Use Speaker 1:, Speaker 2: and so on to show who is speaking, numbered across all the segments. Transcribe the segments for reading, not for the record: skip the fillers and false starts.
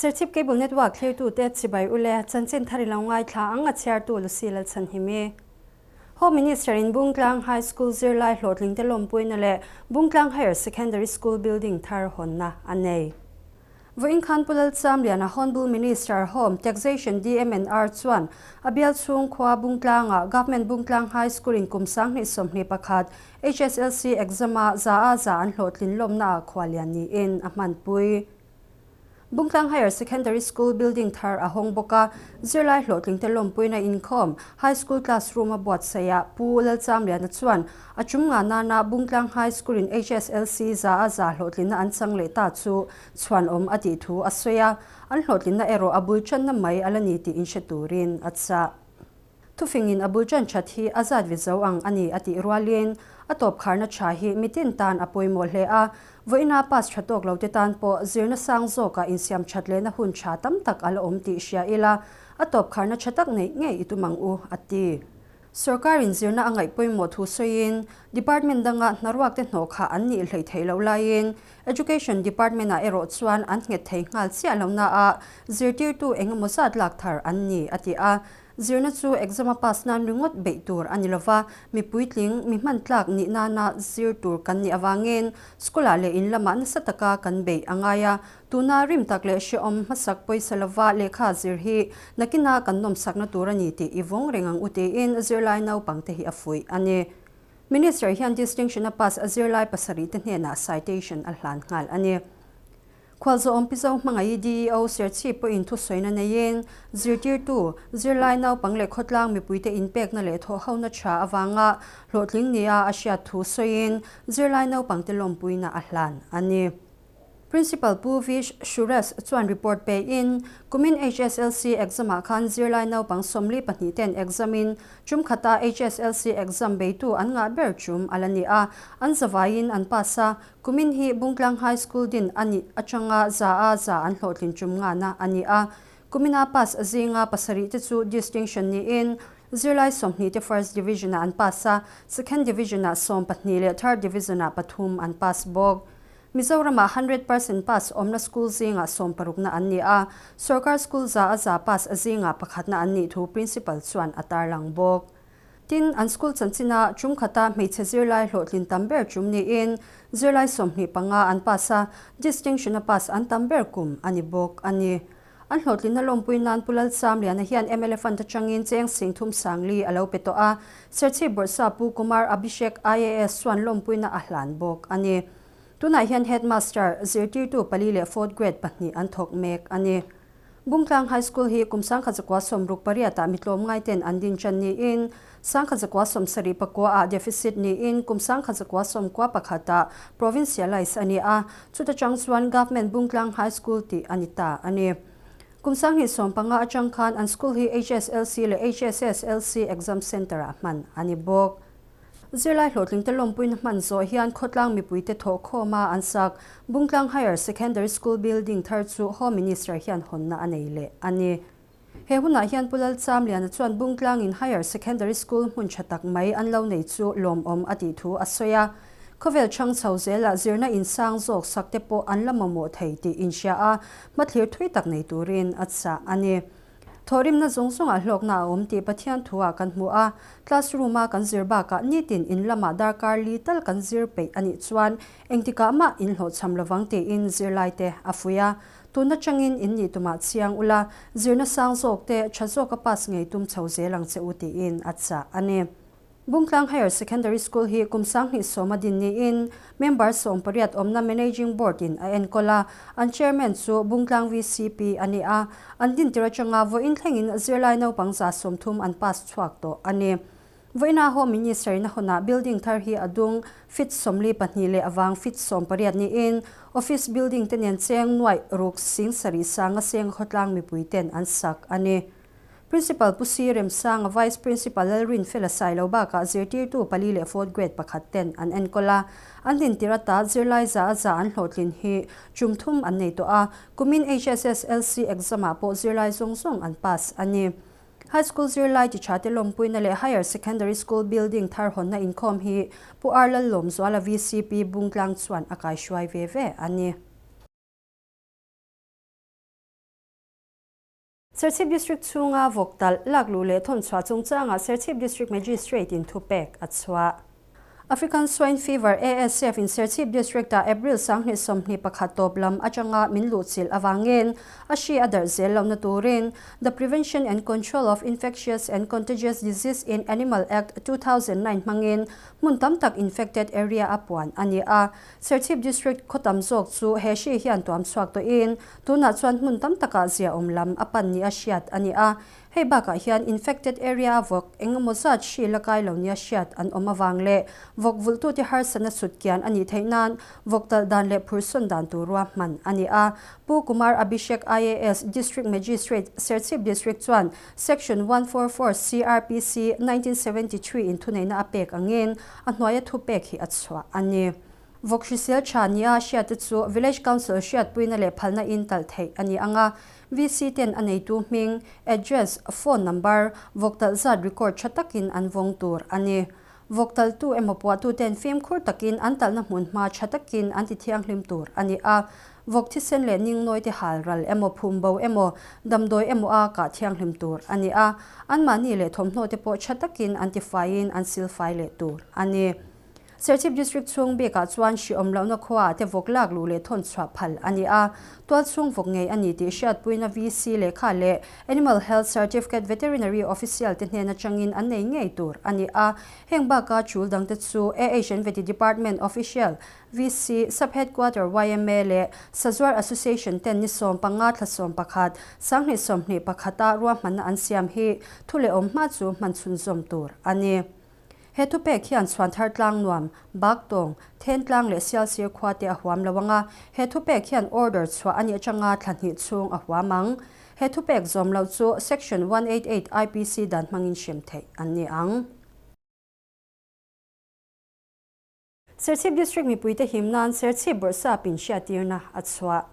Speaker 1: Serchhip Cable Network thlirtute chibai ule chanchin thar i lo ngaithla ang a chhiartu Lucy Lalchhanhimi. Home Minister in Bungtlang High School zirlai hlawhtling te lawmpuina leh Bungtlang Higher Secondary School building thar hawnna a nei. Vawiin khan Pu Lalchamliana Honbul Minister Home Taxation DMNR chuan a bial chhung khua Bungtlangah Government Bungtlang High School in kum 2021 HSLC exam-a za a za an hlawhtlin lawmnaah khualian niin a hmanpui. Bungtlang Higher Secondary School building thar a hawng bawk a, zirlai hlawhtlingte lawmpuina inkhawm High School classroom a buatsaihah Pu Lalchamliana chuan a tum nga nana Bungtlang High School in HSLC za a za hlawhtlinna an chang leh ta chu chhuanawm a tih thu a sawi a, an hlawhtlinna erawh a bul tanna mai a la ni tih inhre turin a chah. Thufingin a bul tan that hi a zat vi zo ang a ni a tih rualin a tawp kharna tha hi mitin tan a pawimawh hle a, vawiina pass tha tawk lo te tan pawh zirna sang zawkah insiam that lehna hun tha tam tak a la awm tih hria ila, a tawp kharna tha tak neih ngei i tum ang u, a ti. Sorkarin zirna a ngaih pawimawh thu sawiin department danga hnaruak te hnawh kha an nih hleih theih loh laiin Education Department-ah erawh chuan an nghet thei nghal chiah lo naah zirtirtu eng emaw zat lak thar an ni, a ti a. Zirna chu exam a pass nan ringawt beih tur a ni lova, mi puitling, mi hman tlak nih nana zir tur kan nih avangin school-ah leh in lamah nasa taka kan beih a ngai a. Tuna rim tak leh hrehawm hmasak pawisa lova lehkha zir hi nakina kan nawmsakna tur a ni tih i vawng reng ang u tiin zirlai naupangte hi a fuih a ni. Minister hian distinction a pass a zirlai pasarih te hnenah citation a hlan nghal a ni. Khualzawm Pizo hmangaih DEO Serchhip pawhin thusawina neiin zirtirtu, zirlai naupang leh khawtlang mipuite inpekna leh thawhhona tha avanga hlawhtling nia a hriat thu sawiin zirlai naupangte lawmpuina a hlan a ni. Principal Pu Vish Suresh chuan report pein kumin HSLC exam-ah khan zirlai naupang 42 ten exam-in tum khata HSLC exam beitu an ngah ber tum a la ni a, an zavaiin an pass a, kumin hi Bungtlang High School din a nih atanga za a za an hlawhtlin tum ngana a ni a. Kumina pass zinga pasarih te chu distinction niin zirlai 20 te first division-ah an pass a, second division-ah 12 leh third division-ah pathum an pass bawk. Mizorama 100% pass awmna school zinga 60 na an ni a, sarkar school za a za pass zinga pakhatna an nih thu principal chuan a tarlang bawk. Tin an school chanchina tum khata hmeichhe zirlai hlawhtlin tam ber tum niin zirlai 25 an pass a, distinction a pass an tam ber kum ani bawk a ni. An hlawhtlin na lawmpui nan Pu Lalchamliana hian MLA fund atangin cheng sing thum sangli a lo pe tawh a, Serchhip Bawrhsap Pu Kumar Abhishek IAS chuan lawmpuina a hlan bawk a ni. Tunah hian headmaster zirtirtu pali leh fourth grade pahnih an thawk mek a ni. Bungtlang High School hi kum 1968 ah mitlawm ngai ten an din chan niin 1979 ah deficit niin kum 1991 ah provincialize a ni a, chuta chang chuan Government Bungtlang High School tih a ni ta a ni. Kum 2015 atang khan an school hi HSLC leh HSSLC exam center ah hman a ni bawk. Zirlai hlawhtling te lawmpuina hman zawh hian khawtlang mipuite thawh khawma an sak Bungtlang Higher Secondary School building thar chu Home Minister hian hawnna a nei leh a ni. He hunah hian Pu Lalchamliana chuan Bungtlang in Higher Secondary School hmun tha tak mai an lo nei chu lawmawm a tih thu a sawi a. Khawvel chang chho zela zirna in sang zawk sak te pawh an la mamawh thei tih inhria a, hmathlir thui tak nei turin a chah a ni. Thawrimna zawng zawngah hlawkna a awm tih Pathian thuah kan hmu a, classroom-a kan zir bakah nitin in lamah darkar li tal kan zir peih a nih chuan engtikah mah in hlawhchham lovang tiin zirlai te a fuih a. Tuna changin in nih tumah chiang ula, zirna sang zawk te tha zawka pass ngei tum chho zel ang che u tiin a chah a ni. Bungtlang Higher Secondary School hi kum 2010 a din niin member 18 awmna managing board in a enkawl a, an chairman chu Bungtlang VCP a ni a, an din tir atanga vawiin thlengin zirlai naupang 130 an pass chhuak tawh a ni. Vawiina Home Minister na huna building thar hi a dung feet 42 leh awang feet 18 niin office building te nen cheng nuai ruk sing sari sanga seng khawtlang mipui ten an sak a ni. Principal Pu Si Remsanga Vice Principal Lalrin Fela Sailo bakah zirtirtu pali leh fourth grade pakhat ten an enkawl a, an din tirata zirlai za a za an hlawhtlin hi tum thum an nei tawh a, kumin HSSLC exam-ah pawh zirlai zawng zawng an pass a ni. High School zirlai ti tha te lawmpuina leh Higher Secondary School building thar hawnna inkhawm hi Pu R Lallawmzuala VCP Bungtlang chuan a kaihruai ve ve a ni. Serchhip District chhunga vawk talh lak luh leh thawn chhuah chungchangah Serchhip District Magistrate in thupek a chhuah. African Swine Fever, ASF, in Serchhip District-ah April 2021 tawp lam atanga min luhchilh avangin a hri a darh zel lohna turin The Prevention and Control of Infectious and Contagious Disease in Animal Act, 2009 hmangin hmun tam tak infected area a puan a ni a. Serchhip District khaw tam zawk chu he hri hian tuam chhuak tawhin tunah chuan hmun tam takah ziaawm lam a pan nia hriat a ni a. Hei bakah hian infected area a vawk eng emaw zat hri la kai lo nia hriat an awm avang leh vawk vulhtute harsatna chhut kian a nih theih nan vawk talh dan leh phursawn dan tur ruahman a ni a. Pu Kumar Abhishek IAS, District Magistrate, Serchhip District chuan Section 144 CrPC, 1973 in thuneihna a pek angin a hnuaia thupek hi a chhuah a ni. Vawk hrisel tha nia hriatte chu Village Council hriatpuina leh phalna in talh theih a ni ang a, VC ten a neitu hming, address, phone number, vawk talh zat record tha takin an vawng tur a ni. Vawk talhtu emaw puahtu ten fimkhur takin an talhna hmun hma tha takin an ti thianghlim tur a ni a. Vawk thisen leh ningnawi te hal ral emaw phum bo emaw damdawi emaw a kah thianghlim tur a ni a. Anmahni leh thawmhnaw te pawh tha takin an tifaiin an silfai leh tur a ni. Serchhip District chhung bikah chuan hri awm lohna khuaah te vawk lak luh leh thawn chhuah phal a ni a, tual chhung vawk ngei a ni tih hriatpuina VC lehkha leh Animal Health Certificate Veterinary Official te hnen atangin an nei ngei tur a ni a. Heng baka chul dangte chu AH and Vety Department Official, VC, Sub Headquarter yma leh Sazuar Association ten ni 15 thla 11, 2021 a ruahmanna an siam hi thu leh awm hma chu hman chhunzawm tur a ni. He thupek hian Chhuanthar tlang nuam, Baktawng, Thentlang leh Sialsir khua te a huam lo ang a, he thupek hian order chhuah a nih atanga thla hnih chhung a huam ang. He thupek zawm loh chu Section 188 IPC dan hmangin hrem theih an ni ang. Serchhip District mipuite him nan Serchhip Bawrhsap in hriattirna a chhuah.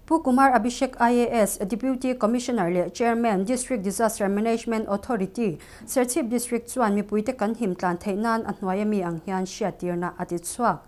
Speaker 1: Pu Kumar Abhishek IAS, Deputy Commissioner leh Chairman, District Disaster Management Authority, Serchhip District chuan mipuite kan him tlan theih nan a hnuai ami ang hian hriattirna a ti chhuak.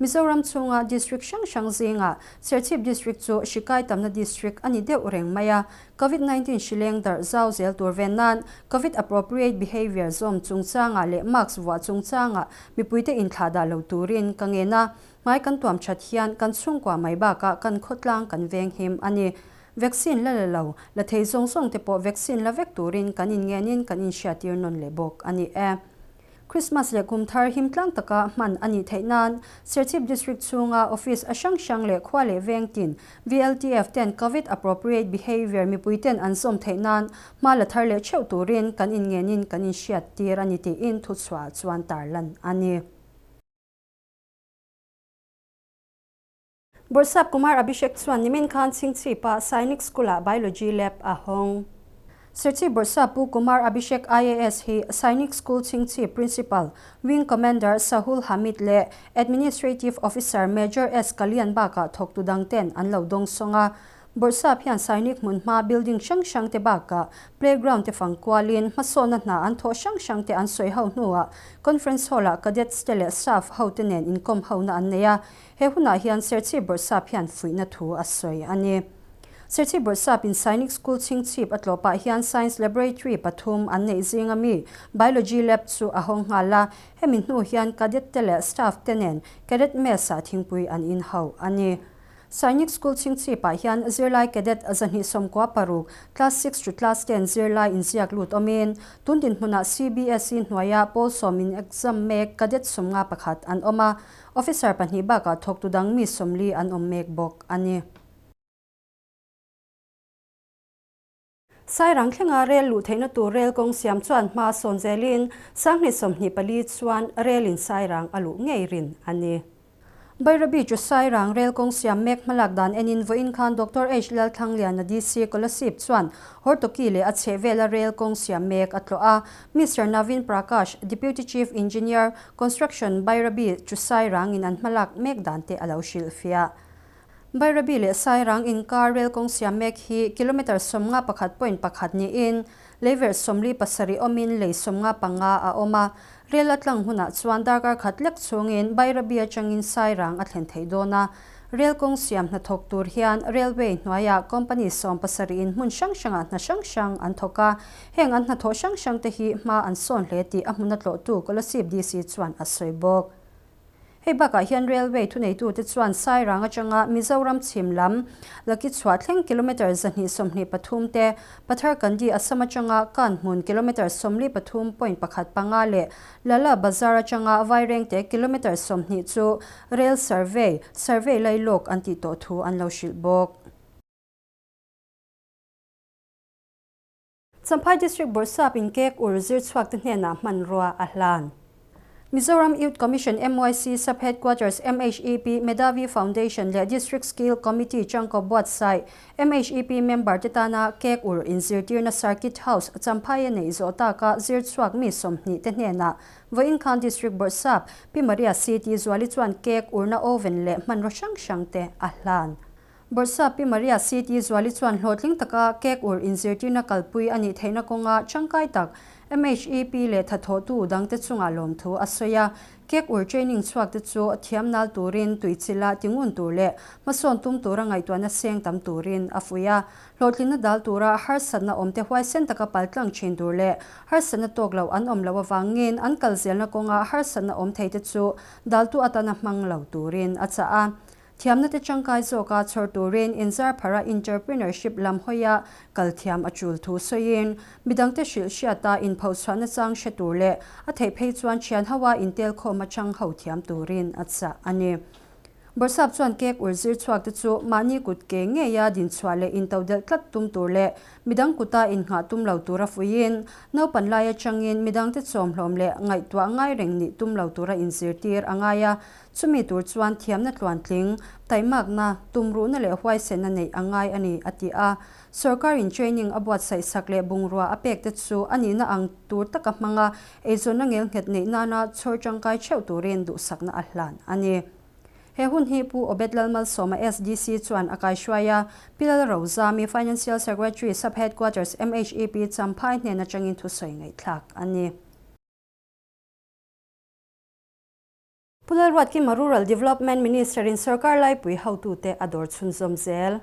Speaker 1: Mizoram chhunga District hrang hrang zingah Serchhip District chu hri kai tamna District a ni deuh reng mai a, Covid 19 hri leng darh zau zel tur ven nan Covid appropriate behaviour zawm chungchangah leh mask vuah chungchangah mipuite inthlah dah lo turin ka ngen a, Hmai kan tuam that hian kan chhungkua mai bakah kan khawtlang kan veng him a ni. Vaccine la la lo, la thei zawng zawng te pawh vaccine la vek turin kan inngenin kan inhriattir nawn leh bawk a ni e. Christmas leh kum thar him tlang taka hman a nih theih nan Serchhip District chhunga office a hrang hrang leh khua leh veng tin VLTF ten Covid appropriate behaviour mipui ten an zawm theih nan hma la thar leh theuh turin kan inngenin kan inhriattir a ni tiin thuchhuah chuan tarlan a ni. Bawrhsap Kumar Abhishek chuan nimin khan Chhingchhipa Sainik School-ah Biology Lab a hawng. Serchhip Bawrhsap Pu Kumar Abhishek IAS hi Sainik School Chhingchhip Principal, Wing Commander Sahul Hamid leh Administrative Officer Major S Kalyan bakah thawktu dangten an lo dawng sawng a. Bawrhsap hian Sainik hmunhma building hrang hrang te bakah playground te fang kualin hmasawnna hna an thawh hrang hrang te an sawi ho hnuah conference hall ah cadets te leh staff ho te nen inkawm hona an nei a, he hunah hian Serchhip Bawrhsap hian fuihna thu a sawi a ni. Serchhip Bawrhsap in Sainik School chhingchhip a tlawh pah hian Science Laboratory pathum an neih zinga mi Biology Lab chu a hawng nghal a, hemi hnu hian cadet te leh staff te nen cadet mess ah thingpui an inhauh a ni. Sainik School chhingchhipah hian zirlai cadet 296, class 6 to class 10 zirlai inziak lut awmin, tun dinhmunah CBSE hnuaia pawl sawmin exam mek cadet 51 an awm a, officer pahnih bakah thawktu dang mi 40 an awm mek bawk a ni. Sairang thlenga rel luh theihna tur rel kawng siam chuan hma sawn zelin 2024 chuan relin Sairang a luh ngei rin a ni. Bairabi chu Sairang rel kawng siam mek hmalak dan enin vawiin khan Doctor H Lalthangliana DC Kolasib chuan Hortoki leh a chhehvela rel kawng siam mek a tlawh a. Mister Navin Prakash, Deputy Chief Engineer, Construction, Bairabi chu Sairangin an hmalak mek dan te a lo hrilhfiah. Bairabi leh Sairang inkar rel kawng siam mek hi kilometre 51.1 niin leiverh 47 awmin lei 55 a awm a. Rel a tlang hunah chuan darkar khat lek chhungin Bairabi atangin Sairang a thlen theih dawn a. Rail kawng siam hnathawk tur hian Railway hnuaiah company 70 in hmun hrang hrangah hna hrang hrang an thawk a, heng an hnathawh hrang hrang te hi hma an sawn hle tih a hmuna tlawhtu Kolasib DC chuan a sawi bawk. Hei bakah hian Railway thuneitute chuan Sairang atanga Mizoram chhim lam Lakichhuah thleng kilometre 123 te, Patharkandi Assam atanga Kanhmun kilometre 43.15 leh Lala Bazar atanga Vairengte kilometre 20 chu Rail Survey, Survey lailawk an tih tawh thu an lo hrilh bawk. Champhai District Bawrhsap in kek ur zir chhuak te hnenah hmanrua a hlan. Mizoram Youth Commission, MYC, Sub Headquarters, MHEP, Medhavi Foundation leh District Skill Committee changkaw buatsaih MHEP member te tana kek ur inzirtirna Circuit House Champhai a neih zawh taka zir chhuak mi 20 te hnenah vawiin khan District Bawrhsap Pi Maria CT Zuali chuan kek urna oven leh hmanraw hrang hrang te a hlan. Bawrhsap Pi Maria CT Zuali chuan hlawhtling taka kek ur inzirtirna kalpui a nih theihna kawnga tangkai tak MHEP leh thathawhtu dangte chungah lawmthu a sawi a. Kek ur training chhuakte chu thiam nal turin tuichila tingun tur leh hmasawn tum tura ngaihtuahna seng tam turin a fuih a. Hlawhtlinna dal tura harsatna awmte huaisen taka paltlang thin tur leh harsatna tawk lo an awm loh avangin an kalzelna kawnga harsatna awm theite chu daltu atana hmang lo turin a chah a. Thiamna te tangkai zawka chhawr turin inzar phara entrepreneurship lam hawia kal thiam a tul thu sawiin, midangte hrilh hriata inphochhuahna chang hre tur leh a theih phei chuan thian hoa intelkhawm atang ho thiam turin a chah a ni. Bawrhsap chuan kek ur zir chhuak te chu mahni kut ke ngeia dinchhuah leh intodelh tlat tum tur leh midang kuta innghah tum lo tura fuiin, naupan lai atangin midangte chawmhlawm leh ngaihtuah ngai reng nih tum lo tura inzirtir a ngai a. Chumi tur chuan thiamna tluantling, taihmakna, tumruhna leh huaisenna neih a ngai a ni, a ti a. Sorkarin training a buatsaih sak leh bungrua a pek te chu a nihna ang tur taka hmanga eizawnna ngelnghet neih nana chhawr tangkai theuh turin duhsakna a hlan a ni. He hun hi Pu Obed Lalmalsawma SDC chuan a kaihruai a, Pi Lalrozami Financial Secretary Sub Headquarters MHEP Champhai hnen atangin thusawi ngaihthlak a ni. Pu Lalruatkima Rural Development Minister in sorkar laipui hotute a dawr chhunzawm zel.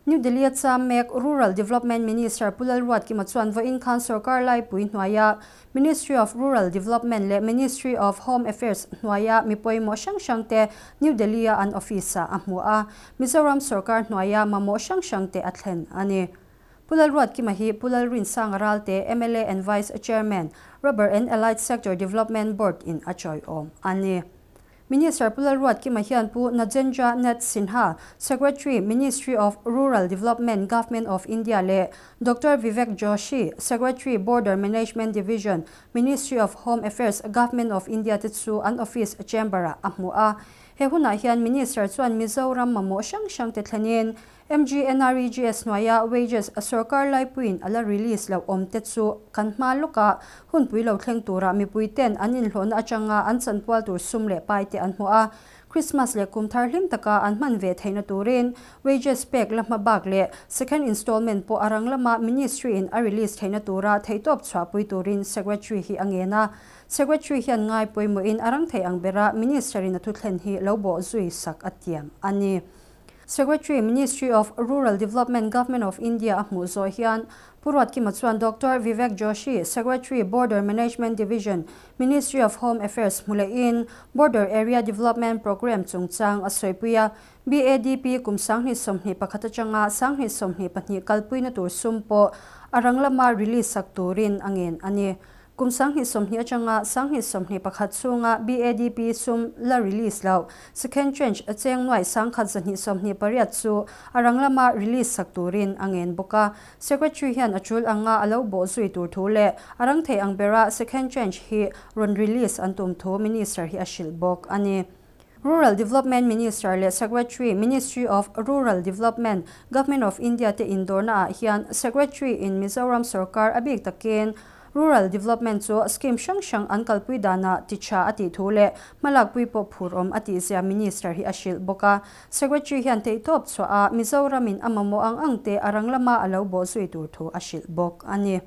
Speaker 1: New Delhi a cham mek Rural Development Minister Pu Lalruatkima chuan vawiin khan sorkar laipui hnuaia Ministry of Rural Development leh Ministry of Home Affairs hnuaia mi pawimawh hrang hrang te New Delhi a an office ah a hmu a, Mizoram sorkar hnuaia mamawh hrang hrang te a thlen a ni. Pu Lalruatkima hi Pu Lalrinsanga Ralte, mla and Vice Chairman, Rubber and Allied Sector Development Board in a chawiawm a ni. Minister Pu Lalruatkima hian Pu Najendra Nath Sinha, Secretary, Ministry of Rural Development, Government of India leh Doctor Vivek Joshi, Secretary, Border Management Division, Ministry of Home Affairs, Government of India te chu an office chamber-ah a hmu a. He hunah hian Minister chuan Mizoram mamawh hrang hrang te thlenin MGNREGS hnuaia wages sorkar laipuiin a la release loh awm te chu kan hma lawkah hunpui lo thleng tura mipui ten an inhlawhna atanga an chanpual tur sum leh pai te an hmu a. Christmas leh kum thar hlim taka an hman ve theihna turin wages pek la hma bak leh second installment pawh a rang lama ministry in a release theihna tura theihtawp chhuahpui turin secretary hi a ngen a. Secretary hian ngai pawimawhin a rang thei ang bera minister in a thuthlen hi lo bawh zui sak a tiam a ni. Secretary, Ministry of Rural Development, Government of India a hmuh zawh hian Pu Ruatkima chuan Doctor Vivek Joshi, Secretary, Border Management Division, Ministry of Home Affairs hmu lehin Border Area Development Programme chungchang a sawipui a, BADP kum 2021 atanga 2022 kalpuina tur sum pawh a rang lama release sak turin a ngen a ni. Kum 2020 atanga 2021 chhunga BADP sum la release loh second tranche a cheng nuai 1128 chu a rang lama release sak turin a ngen bawk a. Secretary hian a tul anga a lo bawh zui tur thu leh a rang thei ang bera second tranche hi rawn release an tum thu Minister hi a hrilh bawk a ni. Rural Development Minister leh Secretary, Ministry of Rural Development, Government of India te indawrna ah hian Secretary in Mizoram sorkar a bik takin Rural Development chu scheme hrang hrang an kalpui danah ti tha a tih thu leh hmalakpui pawh phur awm a tih zia Minister hi a hrilh bawk a. Secretary hian theihtawp chhuah a Mizoram in a mamawh ang ang te a rang lama a lo bawh zui tur thu a hrilh bawk a ni.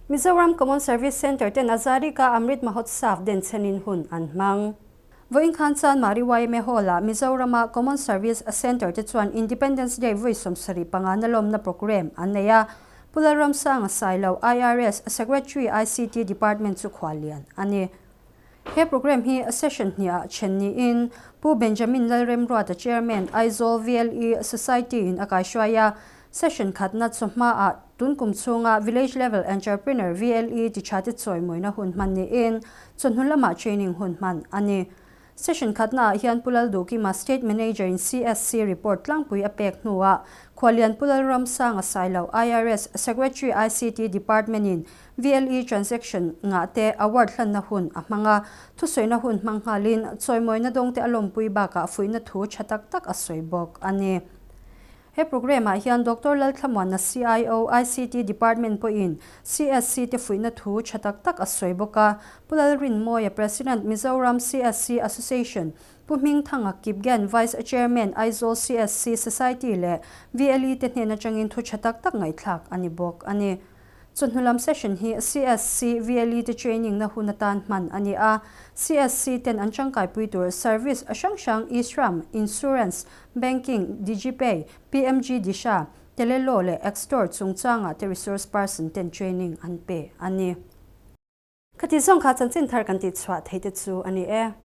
Speaker 1: Mizoram Common Service Centre ten Azadi Ka Amrit Mahotsav denchhenin hun an hmang. Vawiin khan chuan Mari yma Hall-ah Mizorama Common Service Centre te chuan Independence Day vawi 75 na lawmna programme an nei a. Pu Lalramsanga Sailo, IRS Secretary ICT Department chu khuallian a ni. He programme hi session hniah then niin Pu Benjamin Lalremruata Chairman Aizawl VLE Society in a kaihruai a. Session khatna chawhmaah tun kum chhunga Village Level Entrepreneur, VLE, ti tha te chawimawina hun hman niin chawhnu lamah training hun hman a ni. Session khatnaah hian Pu Lalduhkima State Manager in CSC report tlangpui a pek hnuah Khualian Pu Lalramsanga Sailo, IRS, Secretary ICT Department in VLE transaction ngah te award hlanna hun a hmang a, thusawina hun hmang nghalin chawimawina dawngte a lawmpui bakah fuihna thu tha tak tak a sawi bawk a ni. He programme ah hian Doctor Lalthlamuanna CIO, ICT Department pawhin CSC te fuihna thu tha tak tak a sawi bawk a. Pu Lalrinmawia, President, Mizoram CSC Association, Pu Hmingthanga Kipgen, Vice Chairman, Aizawl CSC Society leh VLE te hnen atangin thu tha tak tak ngaihthlak a ni bawk a ni. Chawhnu lam session hi CSC VLE te training na hun atan hman a ni a. CSC ten an tangkaipui tur service a hrang hrang e-Shram, Insurance, Banking, Digipay, PMG Disha, Telelaw leh Xstore chungchangah te resource person ten training an pe a ni. Khati zawng kha chanchin thar kan tihchhuah theih te chu a ni e.